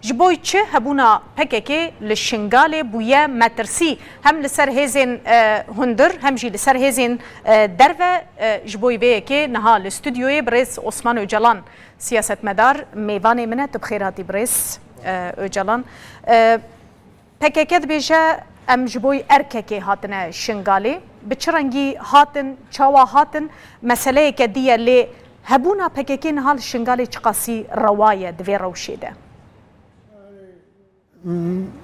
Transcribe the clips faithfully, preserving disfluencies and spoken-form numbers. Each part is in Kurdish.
Ji bo çi hebûna P K K li Şingalê bûye metirsî, hem li ser hêzên, e, hundir, hem jî li ser hêzên, e, derve, e, ji bo vê yekê niha li stûdyoyê birêz Osman Ocalan, siyasetmedar, mêvanê min e. Tu bi xêr hatî birêz, e, Ocalan. E, P K K dibêje, em ji bo erkekê hatine Şingalê. Bi çi rengî hatin, çawa hatin, meseleyeke dî ye, lê hebûna P K K niha li Şingalê çiqasî rewa ye di vê rewşê de?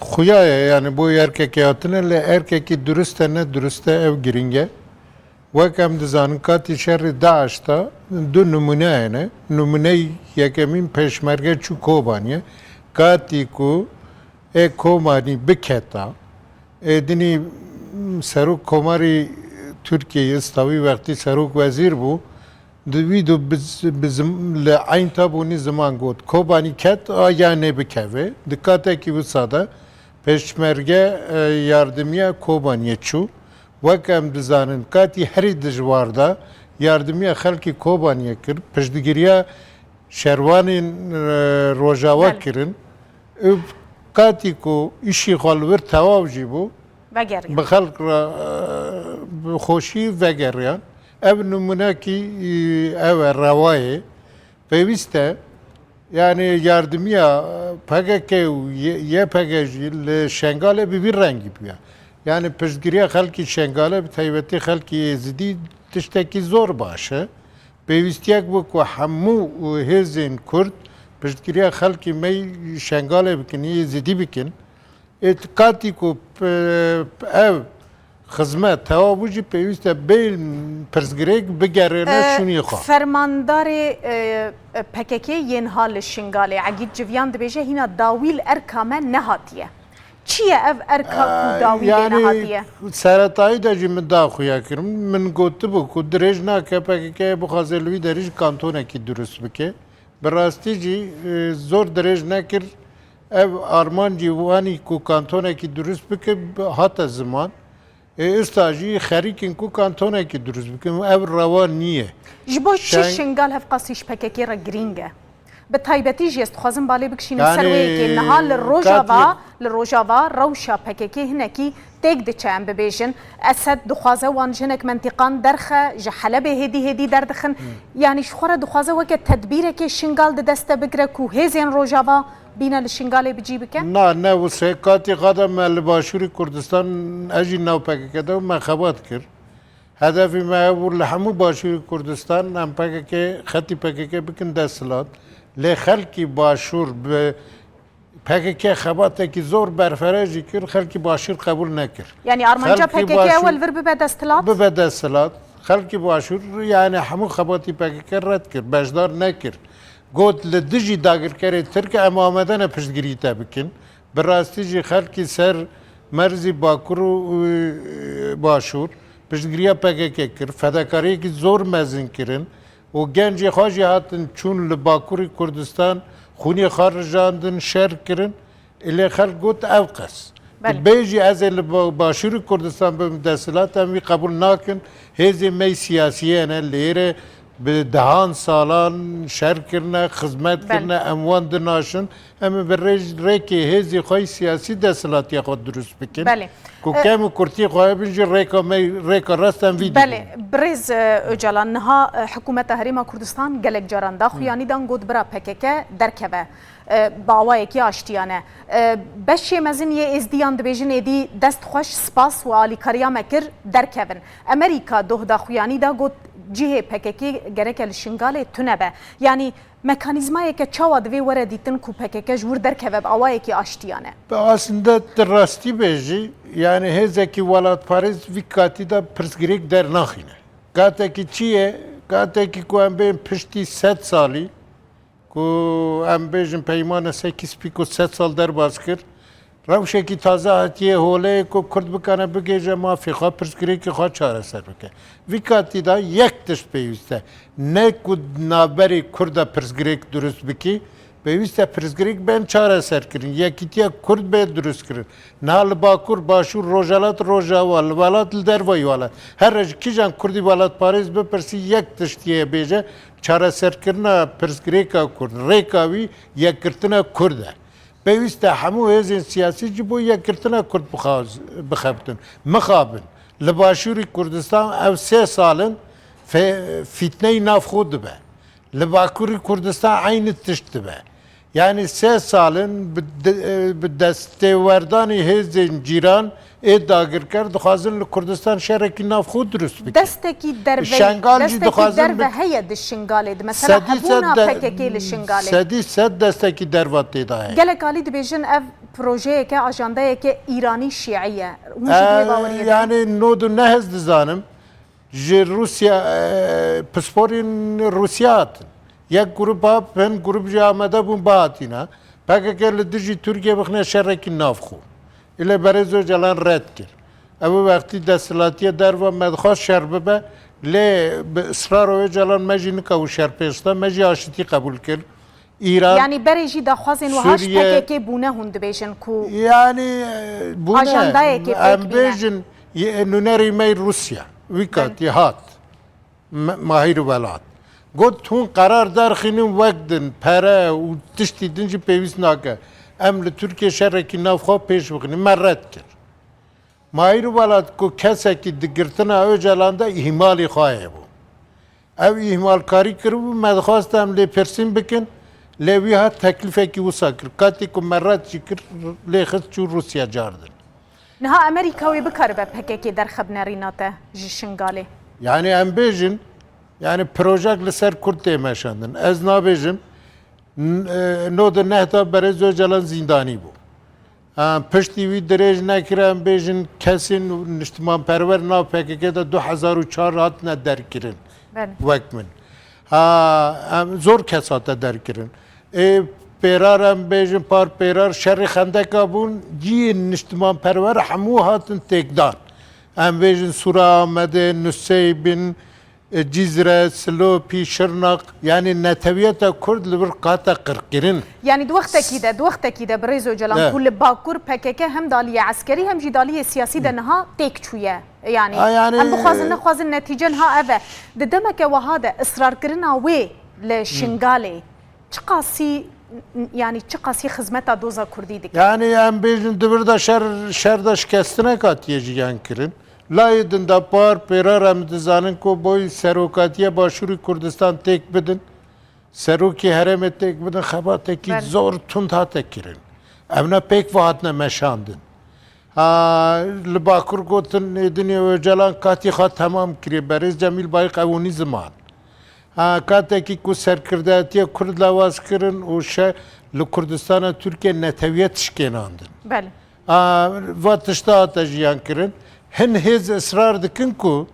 Xuya ye, yani bo erkekê hatine, lê erkekî durist e, ne durist e, ew girîng e. Wek em dizanin, katî şerê DAIŞ de du nimûne hene. Nimûneyê yekemîn pêşmerge çû Kobaniyê. Katî ku ê Kobanî biketa, ê dinî serok komarî Tirkiyeyê, Îstawî, wextî serok wezîr bû, di wî du bi z-, bi zim-, li eyn tabûnî ziman got, Kobanî ket, a ya nê bikeve. Di katekî wisa de pêşmerge, e, yardimiya Kobaniyê çû. Wek em dizanin, katî herî dijwar de yardimiya xelkî Kobaniyê kir, piştgiriya şervanên, e, Rojava Belê. kirin. Û katî ku îşî xwe li wir tewav jî bû, Vegeriyan. bi xelk re, e, bi xweşî vegeriyan. Ev nimûnekî, e, ew e, rewayê. Pêwîst e, yani yardimiya P K K û Y-, Y P G jî li Şengalê bi vî rengî bûye. Yani piştgiriya xelkî Şengalê, bi taybetî xelkî Êzidî, tiştekî zor baş e. Pêwîstiyek bû ku hemû hêzên Kurd piştgiriya xelkî me yî Şengalê bikin, yî Êzidî bikin. Ê, katî ku p-, ev xizmet tewa bû jî pêwîst e bê pirsgirêk bigerêne Ee, şûnî xwe. Fermandarê, e, P K K yên ha li Şingalê, Egîd Civiyan, dibêje hîna dawî li erka me nehatiye. Çi ye ev erka ku Ee, dawî lê yani, nehatiye? Seretayî de jî min daxuya kirin. Min gotibû ku dirêj nake P K K bixwaze li wî derê jî kantonekî dirust bike. Bi rastî jî, e, zor dirêj nekir. Ev armancî wanî ku kantonekî dirust bike, hate ziman. Ê, êsta jî xerîk in ku kantonekî dirust bikin. Ev rewa niye. Ji bo çi Şeng- Şingal hevqasî ji P K K re girîng e? Bi taybetî jî ez dixwazim balê bikişînim ser Yani, wê yekê. Niha li Rojava, katî- li Rojava rewşa P K K hinekî têk diçe, em bibêjin. Esed dixwaze wan ji hinek mentîqan derxe, ji Helebê hêdî hêdî derdixin. Hmm. Yanî ji xwe re dixwaze weke tedbîrekê Şingal di dest de bigire ku hêzên Rojava bîne li Şingalê bi cî bike? Na, ne wisa. Katî qada me li Başûrê Kurdistan, ez jî nav P K K de me xebat kir. Hedefê me ew bû li hemû Başûrê Kurdistan em P K K, xetî P K K bikin desthilat. Lê xelkî Başûr bi P K K xebatekî zor berfere jî kir, xelkî Başûr qebûl nekir. Yanî armanca Xelkî P K K Başûr ew e li vir bibe desthilat? Bibe desthilat. Xelkî Başûr, yani hemû xebatî P K K red kir, beşdar nekir. Got, li dijî dagirkerê Tirk em amade ne piştgirî te bikin. Bi rastî jî xelkî ser merzî Bakur û, û, Başûr piştgiriya P K K kir, fedakariyekî zor mezin kirin û gencê xwe jî hatin çûn li Bakurê Kurdistan, xwînê xwe rijandin, şer kirin. Lê xelk got ev qas. Belê. Bê jî ez ê li Ba-, Başûrê Kurdistan bim desthilat, em wî qebûl nakin. Hêzên me yî siyasî hene lêre bi dehan salan şer kirine, xizmet Belê. kirine, em wan dinaşin. Em ê bi rêj-, rêkê hêzê xwe yî siyasî desthilatiya xwe dirust bikin. Belê. Ku E, kem û kurtî xwe hebin jî rêka me, rêka rast em vî Belê, dibînin. Birêz, e, Ocalan, niha, e, hikûmeta Herêma Kurdistan gelek caran daxuyanî dan got bira P K K derkeve, e, bi awayekî aştiyane. E, beşê mezin yê Êzdiyan dibêjin êdî dest xweş, spas û alîkariya me kir, derkevin. Amerîka doh daxuyanî da got cihê P K K gereke li Şingalê tune be. Yanî mekanîzmayeke çawa divê were dîtin ku P K K ji wir derkeve bi awayekî aştiyane? Bi aslinde tu rastî bêjî, yani hêzekî welatparêz vî katî de pirsgirêk dernaxîne. Katekî çi ye? Katekî ku em bên piştî sed salî, ku em bêjin peymane sekîspî ku sed sal derbas kir, rewşekî taze hatiye holê ku Kurd bikane bigihêje mafê xwe, pirsgirêkê xwe çareser bike. Vî katî de yek tişt pêwîst e. Ne ku navberê Kurd de pirsgirêk dirust bikî, pêwîst e pirsgirêk bên çareserkirin. Yekîtiya Kurd bê dirustkirin. Niha li Bakur, Başûr, Rojhelat, Rojava, li welat, li dervayî welat. Here ji kîjan Kurdî welatparêz bipirsî, yek tişt yê bêje, çareserkirina pirsgirêka Kurd, rêka wî yekgirtina Kurd e. Pêwîst e hemû hêzên siyasî ji bo yekgirtina Kurd bixaz-, bixebitin. Mixabin. Li Başûrî Kurdistan ev sê sal in fe-, fîtneyî nav xwe dibe. Li Bakurî Kurdistan eynî tişt dibe. Yanî sê sal in bi de-, bi destêwerdanî hêzên cîran ê dagirker dixwazin li Kurdistan şerekî nav xwe dirust bikin. Destekî derve, Şengal jî destekî dixwazin derve bi heye di Şingalê de. Mesela Sedî sed hebûna de-, P K K li Şingalê. Sedî sed destekî derva tê de heye. Gelek alî dibêjin ev projeyeke, ajandayeke Îranî şîî ye. Hûn jî di vê Ee, baweriyê de? Yanî nod û neh ez dizanim. Ji Rûsya, e, pisporên Rûsya hatin. Yek grup hat, hin grup jî amade bûn bihatîna. P K K li dijî Tirkiye bixine şerekî navxwe. Île berêz Ocalan red kir. Ew wextî desthilatiye derva me dixwest şer bibe, lê bi israr Ocalan me jî nika û şer pêşda, me jî aşitî qebûl kir. Îran, Yanî berê jî daxwazên wiha ji Sûriye. P K K bûne hûn dibêjin ku Yanî, e, bûne. Ajandayekê pêk Em bîne. Bêjin, ye-, nûnerî me yê Rûsya, wî Belê. Katî hat. M-, Mahîr Welat. Got, hûn qerar derxînin wek din, pere û tiştî din jî pêwîst nake. Em li Tirkiye şerekî navxwe pêş bixînin. Me red kir. Mahîr Welat ku kesekî di girtina Ocalan de îhmalî xwe hebû. Ew îhmalkarî kiribû, me dixwest em lêpirsîn bikin, lê wî hat teklîfekî wisa kir. Katê ku me red jî kir, lê xist çû Rûsya cardin. Niha Amerîka wê bikaribe P K K derxe bi nerîna te ji Şingalê? Yanî em bêjin, yanî projek li ser Kurd tê meşandin. Ez nabêjim, n-, e, nod û neh de berêz Ocalan zîndanî bû. Em piştî wî dirêj nekir, em bêjin kesên û niştimanperwer nav P K K de du hezar û çar hatine derkirin. Belê. Wek min. Ha, em zor kes hate derkirin. Ê pêrar em bêjin, par pêrar şerê xendeka bûn, cihên niştimanperwer hemû hatin têkdan. Em bêjin Sûra Amedê, Nuseybin, e, Cizre, Silopî, Şirnak, yanî netewiyeta Kurd li vir hate qirkirin. Yanî di wextekî de, di wextekî de birêz Ocalan, Evet. ku li Bakur P K K hem di aliyê eskerî hem jî di aliyê siyasî de niha têk çûye. Yanî, Ha, yanî, em bixwazin e, nexwazin netîce niha ev e. Di demeke wiha de israrkirina wê li Şingalê çiqasî, yanî çiqasî xizmeta doza Kurdî dike? Yanî em bêjin di vir de şer, şer de şikestinek hatiye jiyan kirin. Layê din de par pêrar em dizanin ku boy serokatiya Başûrî Kurdistan têk bidin, serokê herêmê têk bidin, xebatekî Belê. zor tund hate kirin. Evna pêk ve hatine meşandin. Ha, li Bakur gotin êdinê Ocalan katî xwe temam kiriye. Berêz Cemîl Bayik ew hûnî ziman. Ha, katekî ku serkirdatiya Kurd lawaz kirin û şe-, li Kurdistana Tirkiye netewiyet şikênandin. Belê. A, va tişta hate jiyan kirin. Hin hêz israr dikin ku,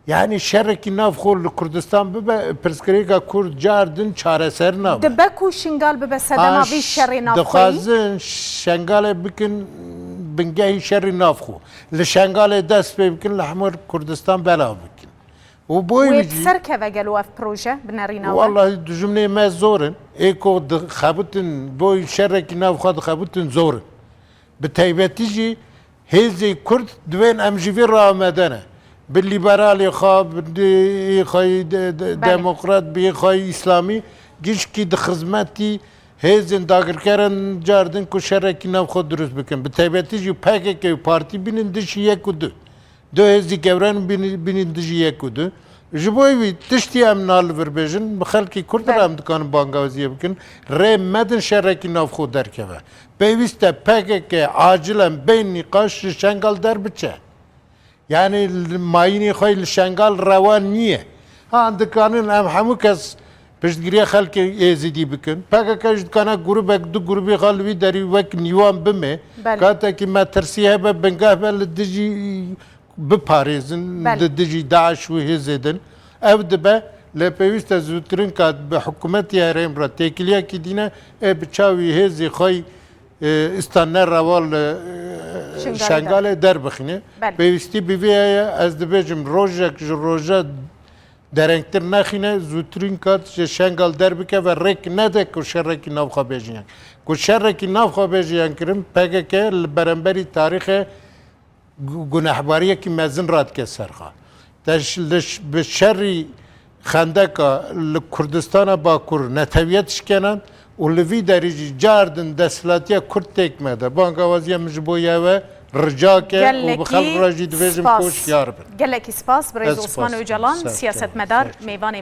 yanî şerekî nav xwe li Kurdistan bibe, pirsgirêka Kurd car din çareser nabe. Dibe ku Şingal bibe sedema Ha, vî ş-, şerê navxweyî? Dixwazin Şengalê bikin bingehî şerî nav xwe. Li Şengalê dest pê bikin, li hemû Kurdistan belav bikin. Û boy Wê wî bi jî ser keve gelo ev proje bi nerîna we? Wallahî dijminê me zor in. Ê ku dixebitin, boy şerekî nav xwe dixebitin zor in. Bi taybetî jî hêzê Kurd divên em ji vî re amade ne. Bi lîberalê xwe, bi dê-, xwe de-, de-, Belê. demokrat, bi xwe îslamî, gişkî di xizmetî hêzên dagirkeran cardin ku şerekî nav xwe dirust bikin. Bi taybetî jî P K K û partî bînin dijî yek û du. Du hêzî gewran bînî, bînî dijî yek û du. Ji bo wî tiştî em na li vir bêjin, bi xelkê Kurd re Belê. em dikanin bangaziyê bikin. Rê medin şerekî nav xwe derkeve. Pêwîst e P K K acilen bê nîqaş ji Şengal derbiçe. Yanî li mayînê xwe li Şengal rewa niye. Ha, dikanin em hemû kes piştgiriya xelkê Êzidî bikin. P K K jî dikane grûbek, du grûbê xwe li wî derî wek nîwan bime. Belê. Katekî metirsî hebe, bingeh be li dijî biparêzin, Belê. li dijî DAIŞ û hêzê din. Ev dibe, lê pêwîst e zûtirin kat bi hikûmetê herêm re têkiliyekî dîne, ê bi çavî hêzê xwe yî, e, îsta nerewa li, e, Şingalê Şengalê derbixîne. Belê. Pêwîstî bi vê heye, ez dibêjim rojek ji roja derengtir nexîne, zûtirin kat ji Şengal derbike ve rêk nede ku şerekî nav xwe bêjiyan. Ku şerekî nav xwe bêjiyan kirin, P K K li beramberî tarîxê gu-, gunehbariyekî mezin radike ser xwe. Te ş-, li ş-, bi şerî xendeka li Kurdistana Bakur netewiyet şikenan, û li vî derê jî cardin desthilatiya Kurd têk me de. Bangawaziya min ji bo ye ve ricake û bi xelk re jî dibêjim ku hişyar bin. Gelekî spas, birêz Osman Ocalan, siyasetmedar, mêvanê